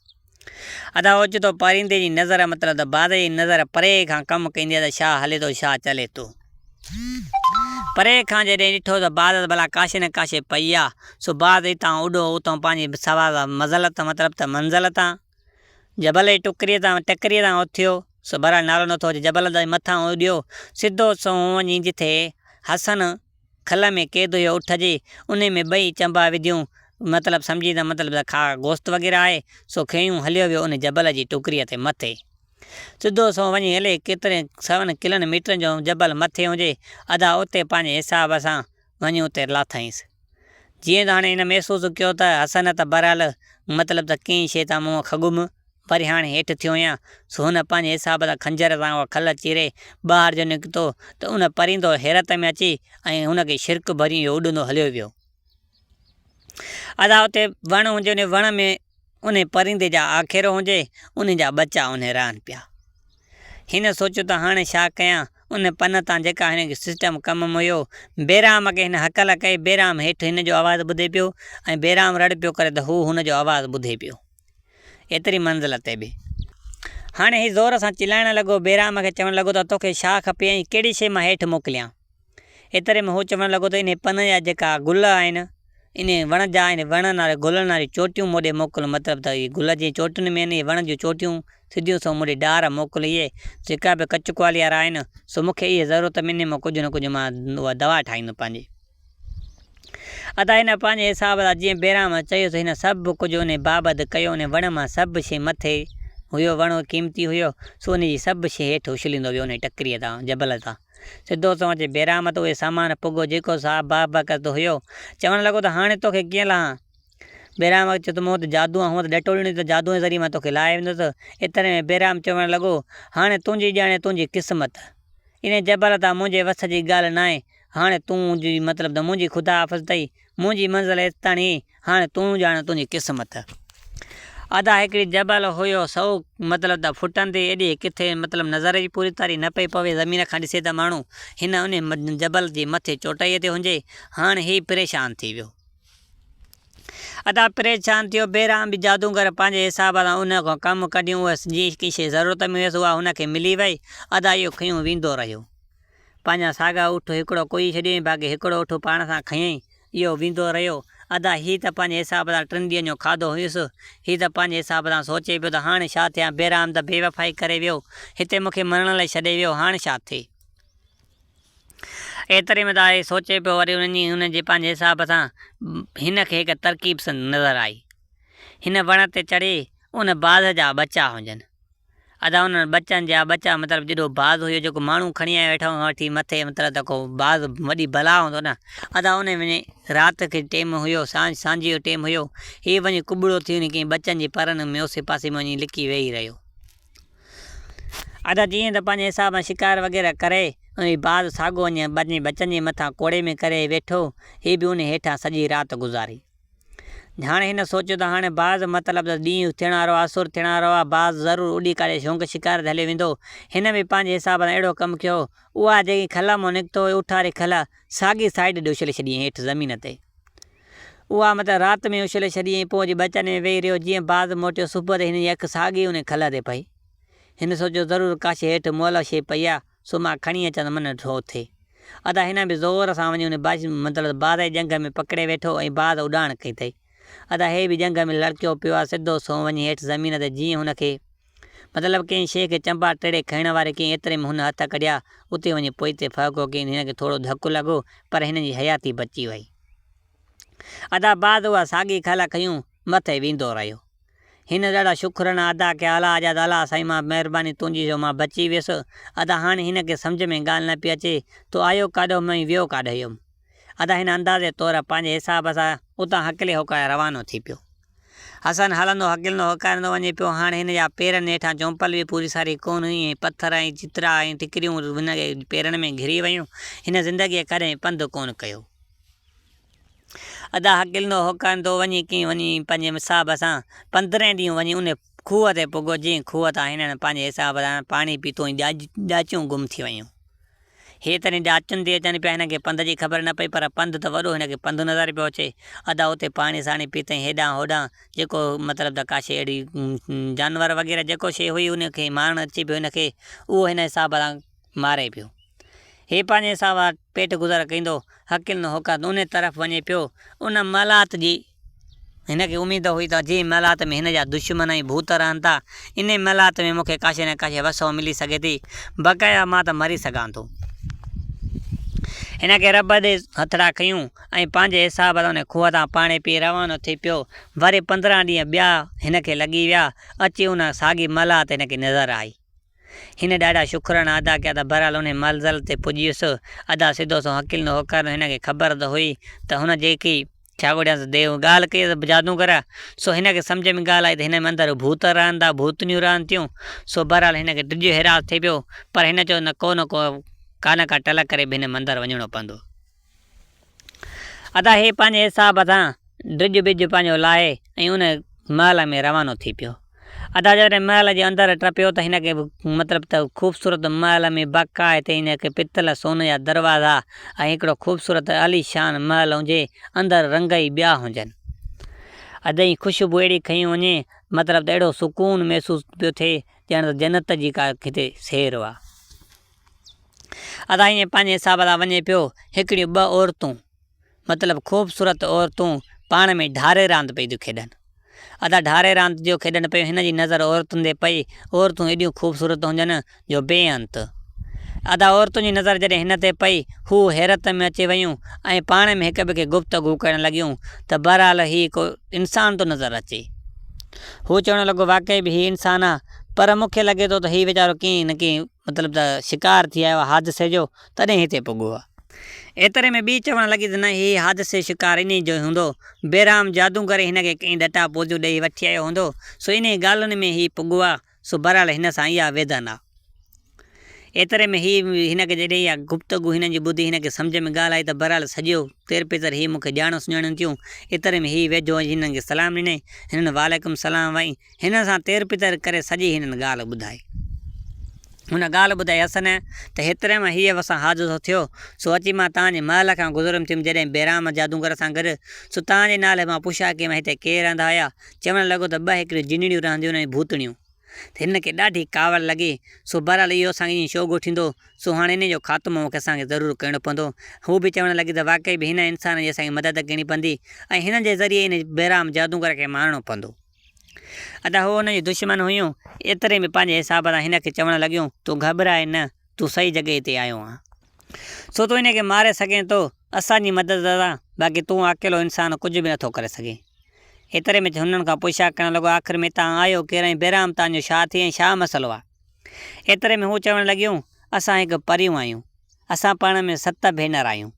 A: ادا اوچتو پرندي جي نظر مطلب ته باز جي نظر پري کان ڪم ڪندي آهي ته شاهه هلي ٿو شاهه چلي ٿو. پري کان جڏهن ڏٺو ته باز ڀلا ڪاشي نه ڪاشي پئي آ، سو باز اتان اڏو اتان پنهنجي سوا مزل تان مطلب ته منزل تان جبل جي ٽڪريء تان ٽڪريء تان اٿيو، سو بهرحال نالو نٿو اچي جبل جي مٿان اڏيو، سڌو سنئون وڃي جٿي حسن کل ۾ قيد هيو اٺ جي، انهي ۾ ٻئي چنبا وڌيون، مطلب سمجهي ته مطلب ته کا گوشت وغيره آهي، سو کنيون هليو ويو انهي جبل جي ٽڪريء تي مٿي. سڌو سنئون وڃي الائي ڪيترين سون ڪلن ميٽرن جو جبل مٿي هجي، ادا اتي پنهنجي حساب سان وڃي اتي لاٿائينس. جيئن ته هاڻي هن محسوس ڪيو ته حسن ته بهرحال مطلب ته ڪنهن شيء تان منهن کڳم، وري هاڻي هيٺ ٿيو آهيان، سو هن پنهنجي حساب سان خنجر سان اها کل چيري ٻاهر جو نڪتو ته ان پرندو حيرت ۾ اچي ۽ هن کي شرڪ ڀري اهو اڏندو هليو ويو. ادا اتي وڻ هجي انهي وڻ ۾ انهي پرندي جا آکيرو هجي انهي جا ٻچا انهي رهن پيا. هن سوچيو ته هاڻي ڇا ڪيان ان پن تان جيڪا هن کي سسٽم ڪم م هيو. بيرام کي هن هڪل ڪئي بيرام هيٺ هن جو آواز ٻڌي پيو ۽ بيرام رڙ پيو ڪري ته هو هن جو آواز ٻڌي پيو. ايتري منزل تي به. هاڻي هي زور سان چلائڻ لڳو بيرام کي چوڻ لڳو ته توکي ڇا کپي ۽ ڪهڙي شيء مان هيٺ موڪليان. ايتري ۾ هو چوڻ لڳو ته انهي پن جا جيڪا گل آهن، انهي وڻ جا انهي وڻن واري گلن واريون چوٽيون مون ڏي موڪل مطلب ته اهي گل جنهن چوٽين ۾ آهن اهي وڻ جون چوٽيون سڌيون سنئون مون ڏي ڏار موڪل اهي جيڪا به ڪچ ڪوالي وارا آهن سو مون کي اهي ضرورت ۾ انهي مان ڪجهه نه ڪجهه مان اها دوا ٺاهيندم پنهنجي. ادا هن پنهنجي حساب سان جيئن بيرام چيس هن سڀ ڪجهه انهي بابت ڪيو انهي وڻ مان سڀ شيء مٿي هيو وڻ قيمتي هيو سو انهي جي سڀ شيء هيٺ اڇليندو ويو انهي ٽڪريء تان جبل تان. سڌو سنئون اچي بيرام ته اهي سامان پڳو جيڪو صاحب بابرڪت هيو. چوڻ لڳو ته هاڻي توکي ڪيئن لاهان؟ بيرام چيو ته مون وٽ جادو آهي، هونء ته ڏٽو ڏني ته جادوء جي ذريعي مان توکي لاهي ويندس. ايتري ۾ بيرام چوڻ لڳو، هاڻي تنهنجي ڄاڻي تنهنجي قسمت. انهي جبل تان منهنجي وس جي ڳالهه ناهي. هاڻي تون جي مطلب ته منهنجي خدا حافظ اٿئي. منهنجي منزل ايستاڻي هاڻي تون ڄاڻ تنهنجي قسمت. ادا هڪڙي جبل هيو سو مطلب ته ڦٽندي ايڏي ڪٿي مطلب نظر ئي پوري تاري نه پئي پوي زمين کان ڏسي ته ماڻهو هن انهي جبل جي مٿي چوٽائي تي هجي هاڻ هي پريشان ٿي ويو. ادا پريشان ٿيو بيرام به جادوگر پنهنجي حساب سان ان کان ڪم ڪڍيون هئس جيڪي شيء ضرورت ۾ هيس اها هن کي ملي وئي ادا اهو کنيو ويندو رهيو. پنهنجا ساڳا اٺ هڪڙو ڪوئي ڇڏيائين باقي هڪڙو اٺ پاڻ سان کنيائين. اهو ويندو رهيو. ادا هي ته پنهنجي حساب سان ٽن ڏينهن جو کاڌو هيس. هي ته پنهنجي حساب سان سوچي پيو ته هاڻ ڇا ٿيان بيرام ته بيوفائي ڪري ويو. هتي مون کي مرڻ لاء ڇڏي ويو هاڻ ڇا ٿئي. ايتري ۾ ته هي سوچي پيو وري ان جي پنهنجي حساب سان هن کي هڪ ترڪيب نظر آئي. هن وڻ تي چڙهي ان باز جا ٻچا هجن. ادا انهن ٻچن جا ٻچا مطلب جيڏو باز هيو جيڪو ماڻهو کڻي آيو هيٺان کان وٺي مٿي مطلب ته ڪو باز وڏي بلا هوندو نه ادا انهي وڃي رات کي ٽيم هيو سانجهه سانجهي جو ٽيم هيو هي وڃي ڪٻڙو ٿي وڃي ڪنهن ٻچن جي پرن ۾ اوسي پاسي ۾ وڃي لڪي ويهي رهيو ادا جيئن ته پنهنجي حساب سان شڪار وغيره ڪري ۽ باز ساڳو وڃي ٻچن جي مٿان ڪوڙي ۾ ڪري ويٺو هي به انهي هيٺان سڄي رات گذاري. هاڻي هن سوچيو ته هاڻي باز مطلب ته ڏينهن ٿيڻ وارو آهي، اسر ٿيڻ وارو آهي، باز ضرور اڏي ڪاڏي شونق شڪار تي هليو ويندو. هن به پنهنجي حساب سان اهڙو ڪم ڪيو. اها جيڪي کل مان نڪتو هيو اٺ واري کل، ساڳي سائيڊ ڏي اڇلي ڇڏيائين هيٺ زمين تي. اها مطلب رات ۾ اڇلي ڇڏيائين پوء اچي ٻچن ۾ ويهي رهيو. جيئن باز موٽيو صبح تي هن جي اک ساڳي انهي کل تي پئي. هن سوچيو ضرور ڪا شيء هيٺ مئل شيء پئي آهي، سو مان کڻي اچان ته من ڍو ٿئي. ادا هن به زور سان وڃي ان باز مطلب باز جي ڄنگهه ۾ پڪڙي ويٺو ۽ باز اڏاڻ ڪئي اٿئي. ادا هي به ڄنگهه ۾ لڙڪيو پيو آ سڌو سنئون وڃي هيٺ زمين تي جيئن هن کي مطلب ڪنهن شيء کي چنبا ٽيڙي کڻڻ واري ڪنهن ايتري ۾ هن هٿ ڪڍيا، اتي وڃي پوئتي ڦهڪو ڪين هن کي ٿورو ڌڪ لڳو، پر هن جي حياتي بچي وئي. ادا باز اها ساڳي کل کنيون مٿي ويندو رهيو. هن ڏاڍا شڪرانا ادا ڪيا الله جا ته الله سائين مان مهرباني تنهنجي جو مان بچي ويس. ادا هاڻي هن کي سمجهه ۾ ڳالهه نه پئي اچي تو آيو ڪاڏهوم ۽ ويو ڪاڏهيم. ادا هن اندازي طور پنهنجي حساب سان اتان هڪلي هوڪاري روانو ٿي پيو. حسن هلندو هڪلندو هوڪاريندو وڃي پيو. هاڻي هن جا پيرن هيٺان چونپل به پوري ساري ڪونه هئي ۽ پٿر ۽ چترا ۽ ٽڪريون هن جي پيرن ۾ گهري ويون. هن زندگيء ڪڏهن پنڌ ڪونه ڪيو. ادا هڪلندو هوڪاريندو وڃي ڪيئن وڃي پنهنجي حساب سان پندرهين ڏينهن وڃي ان کوهه تي پڳو جنهن کوهه تان هنن پنهنجي حساب سان پاڻي پيتو ۽ ڏاچيون گم ٿي ويون. هي تڏهن ڏاچن تي اچن پيا، هن کي پنڌ جي خبر نه پئي، پر پنڌ ته وڏو هن کي پنڌ نظر پيو اچي. ادا اتي پاڻي ساڻي پيتائين، هيڏانهن هوڏانهن جيڪو مطلب ته ڪا شيء اهڙي جانور وغيره جيڪو شيء هئي ان کي مارڻ اچي پيو هن کي، اهو هن حساب سان ماري پيو. هي پنهنجي حساب سان پيٽ گذر ڪندو، هڪل نه هوڪات انهي طرف وڃي پيو. ان محلات جي هن کي اميد هئي ته جنهن محلات ۾ هن جا دشمن ۽ ڀوت رهن ٿا، انهي محلات ۾ مون کي ڪاشي نه ڪاشي وسئون ملي سگهي ٿي، بقايا مان ته مري سگهان ٿو. هن کي رب ڏي هٿڙا کنيون ۽ پنهنجي حساب سان انهي کوهه تان پاڻي پي روانو ٿي پيو. وري 15 ڏينهن ٻيا هن کي لڳي ويا، اچي ان ساڳي محلات هن کي نظر آئي. هن ڏاڍا شڪرانا ادا ڪيا ته بهرحال انهي منزل تي پڄي ويس. ادا سڌو سنئون هڪل نه هوڪر هن کي خبر ته هئي ته هن جيڪي ڇاڳوڙيانس ديو ڳالهه ڪئي ته جادوگر سو هن کي سمجهه ۾ ڳالهه آئي ته هن ۾ اندر ڀوت رهن ٿا ڀوتنيون رهن ٿيون سو بهرحال هن کي ڊڄ هراس ٿي پيو پر هن چيو نه ڪو نه ڪو ڪا نه ڪا ٽل ڪري به هن مندر وڃڻو پوندو. ادا هي پنهنجي حساب سان ڊڄ ٻج پنهنجو لاهي ۽ ان محل ۾ روانو ٿي پيو. ادا جڏهن محل جي اندر ٽپيو ته هن کي مطلب ته خوبصورت محل ۾ باقاعدي هن کي پتل سون جا دروازا ۽ هڪڙو خوبصورت عاليشان محل هجي اندر رنگ ئي ٻيا هجن. ادا ۽ خوشبو اهڙي کنئي وڃي مطلب ته اهڙو سڪون محسوس پيو ٿئي ڄڻ ته جنت جي ڪا هتي سير آ. ادا ائين پنهنجي حساب سان وڃي پيو، هڪڙيون ٻه عورتون، مطلب خوبصورت عورتون پاڻ ۾ ڍاري راند پئي ٿيون کيڏن. ادا ڍاري راند جو کيڏن پيون، هن جي نظر عورتن تي پئي، عورتون ايڏيون خوبصورت هجن جو بي انت. ادا عورتن جي نظر جڏهن هن تي پئي، هو حيرت ۾ اچي ويون ۽ پاڻ ۾ هڪ ٻئي کي گفتگو ڪرڻ لڳيون ته بهرحال هي ڪو انسان ٿو نظر اچي. هو چوڻ لڳو واقعي به هي انسان آ، پر مون کي لڳي ٿو ته هي ويچارو ڪنهن نه ڪنهن مطلب ته شڪار ٿي آيو آهي حادثي جو، تڏهن هتي پڳو آهي. ايتري ۾ ٻي چوڻ لڳي ته نه هي حادثي جو شڪار انهي جو ئي هوندو. بيرام جادوگري هن کي ڪئين ڏٽا پوزيون ڏيئي وٺي آيو هوندو، سو انهي ڳالهين ۾ هي پڳو آهي، سو بهرحال هن سان اها ويڌن آهي. ايتري ۾ هي هن کي جڏهن اها گفتگو هنن جي ٻڌي هن کي سمجهه ۾ ڳالهه آئي ته بهرحال سڄو تير پيتر هي مون کي ڄاڻو سڃاڻن ٿيون. ايتري ۾ هي ويجهو اچي هنن کي سلام ڏنائين. هنن وعليڪم سلام وائي. هن سان تير پتر ڪري سڄي هنن ڳالهه ٻڌائي. هن ڳالهه ٻڌائي حسن ته هيتري مان هيء وسان حادثو ٿيو، سو اچي مان توهان جي محل کان گذريم ٿيم جڏهن بيرام جادوگر سان گڏ، سو توهان جي نالي مان پڇا ڪيم هتي ڪير رهندا هيا؟ چوڻ لڳو ته ٻه هڪڙيون جنڙيون رهنديون ۽ ڀوتڻيون. ته هن کي ڏاڍي ڪاوڙ لڳي، سو بهرحال اهو اسان کي ائين ڇو ڳوٺيندو، سو هاڻي انهيء جو خاتمو مون کي اسان کي ضرور ڪرڻو پوندو. هوء به چوڻ لڳي ته واقعي به هن انسان جي اسان کي مدد ڪرڻي پوندي ۽ هن جي ذريعي ان بيرام جادوگر کي مارڻو پوندو. ادا هو ان جون دشمن هيون، ايتري ۾ پنهنجي حساب سان هن کي چوڻ لڳيون، تون گهٻراء نه، تون صحيح جڳهه تي آيو آن. سو تون ان کي ماري سگهين ٿو، اسان جي مدد سان، باقي تون اڪيلو انسان ڪجهه به نٿو ڪري سگهين. ايتري ۾ هنن کان پڇا ڪرڻ لڳو، آخر ۾ تان آيو ڪير ۽ بيرام تان جو ڇا ٿي ۽ ڇا مسئلو آ؟ ايتري ۾ هو چوڻ لڳيون، اسان هڪ پريون آهيون. اسان پاڻ ۾ ست ڀينر آهيون.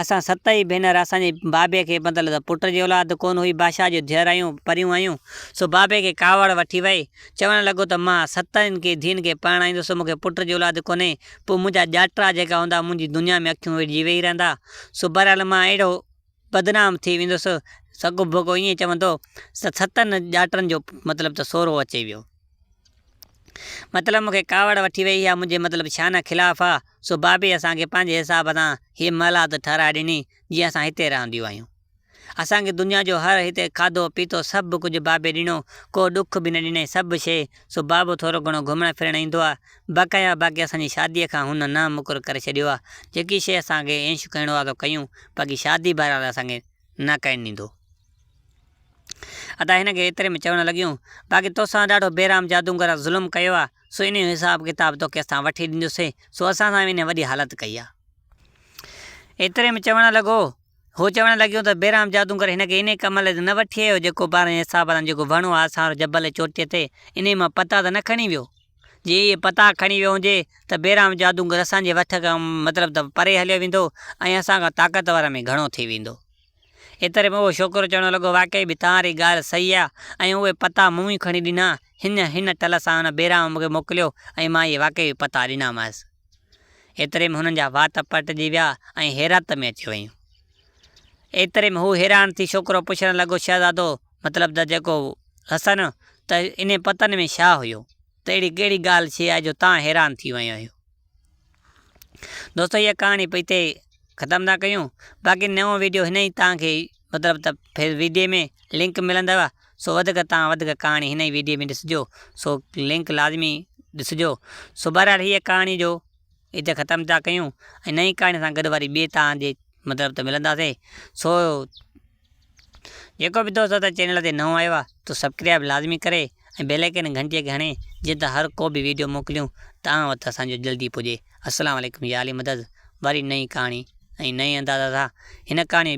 A: اسان ست ئي ڀينر، اسان جي بابي کي مطلب ته پٽ جي اولاد ڪونه هئي، بادشاهه جون ڌيئر آهيون، پريون آهيون، سو بابي کي ڪاوڙ وٺي وئي، چوڻ لڳو ته مان ستن کي ڌيئن کي پرڻائيندس، مون کي پٽ جي اولاد ڪونهي، پوء منهنجا ڄاٽرا جيڪا هوندا منهنجي دنيا ۾ اکيون ويڙهي ويهي رهندا، سو بهرحال مان اهڙو بدنام ٿي ويندس، سڳو ڀڳو ائين چوندو ته ستن ڄاٽرن جو مطلب ته سورو اچي ويو. مطلب مون کي ڪاوڙ وٺي وئي اها منهنجي مطلب شان خلاف آ، سو بابي اسان کي پنهنجي حساب سان هيء محلات ٺهرائي ڏني، جيئن اسان هتي رهنديون آهيون. اسان کي دنيا جو هر هتي کاڌو پيتو سڀ ڪجهه بابي ڏنو، ڪو ڏک به نه ڏنائين سڀ شيء، سو بابو ٿورو گهڻو گهمڻ ڦرڻ ايندو آ، بقايا باقي اسان جي شاديء کان هن نه مڪر ڪري ڇڏيو آ، جيڪي شيء اسان کي عيش ڪرڻو آ سو ڪيون، باقي شادي بهرحال اسان کي نه ڪرڻ ڏيندو. ادا هن کي ايتري ۾ چوڻ لڳيون، باقي توسان ڏاڍو بيرحم جادونگر ظلم ڪيو آ، سو انهيء جو حساب ڪتاب توکي اسان وٺي ڏيندوسين، سو اسان سان به انهيء وڏي حالت ڪئي آ. ايتري ۾ چوڻ لڳو. هو چوڻ لڳيون ته بيرحم جادونگر هن کي انهيء ڪم لاء ته نه وٺي آيو، جيڪو پنهنجي حساب سان جيڪو وڻ هو اسان وارو جبل جي چوٽيء تي، انهيء مان پتا ته نه کڻي ويو. جي اهي پتا کڻي ويو هجي ته بيرام جادوگر اسان جي وٺ کان مطلب ته پري هليو ويندو ۽ اسان کان طاقتور ۾ گهڻو ٿي ويندو. ايتري ۾ اهو ڇوڪرو چوڻ لڳو واقعي به توهان ري ڳالهه صحيح آ ۽ اهي پتا مون ئي کڻي ڏنا. هن هن ٽل سان ان بيرام مون کي موڪليو ۽ مان اهي واقعي به پتا ڏنامانس. ايتري ۾ هنن جا وات پٽجي ويا ۽ حيرت ۾ اچي ويون. ايتري ۾ هو حيران ٿي ڇوڪرو پڇڻ لڳو شهزادو مطلب ته جيڪو حسن ته انهي پتن ۾ ڇا هيو ته اهڙي ڪهڙي ڳالهه ٿي آهي جو تان حيران ٿي ويو آهيو. دوستو هيء ڪهاڻي پئي هتي ختم ٿا ڪيون باقي نئون ويڊيو هن ئي تان کي مطلب ته ڦر ويڊيو ۾ لنڪ ملندو سو وڌيڪ تان وڌيڪ ڪهاڻي هن ئي ويڊيو ۾ ڏسجو سو لنڪ لازمي ڏسجو سو بهرحال هيء ڪهاڻي جو هتي ختم ٿا ڪيون ۽ نئين ڪهاڻي سان گڏ وري ٻئي تان جي مطلب ته ملنداسين سو جيڪو به دوست اسان چينل تي نئون آيو آهي تو سبڪرائب لازمي ڪري ۽ بيل آئيڪن گهنٽي کي هڻي جيئن ته هر ڪو به ويڊيو موڪليون توهان وٽ اسان جو جلدي پڄي السلام عليڪم يا علي مدد وري نئين ڪهاڻي ۽ نئين انداز سان هن ڪهاڻي.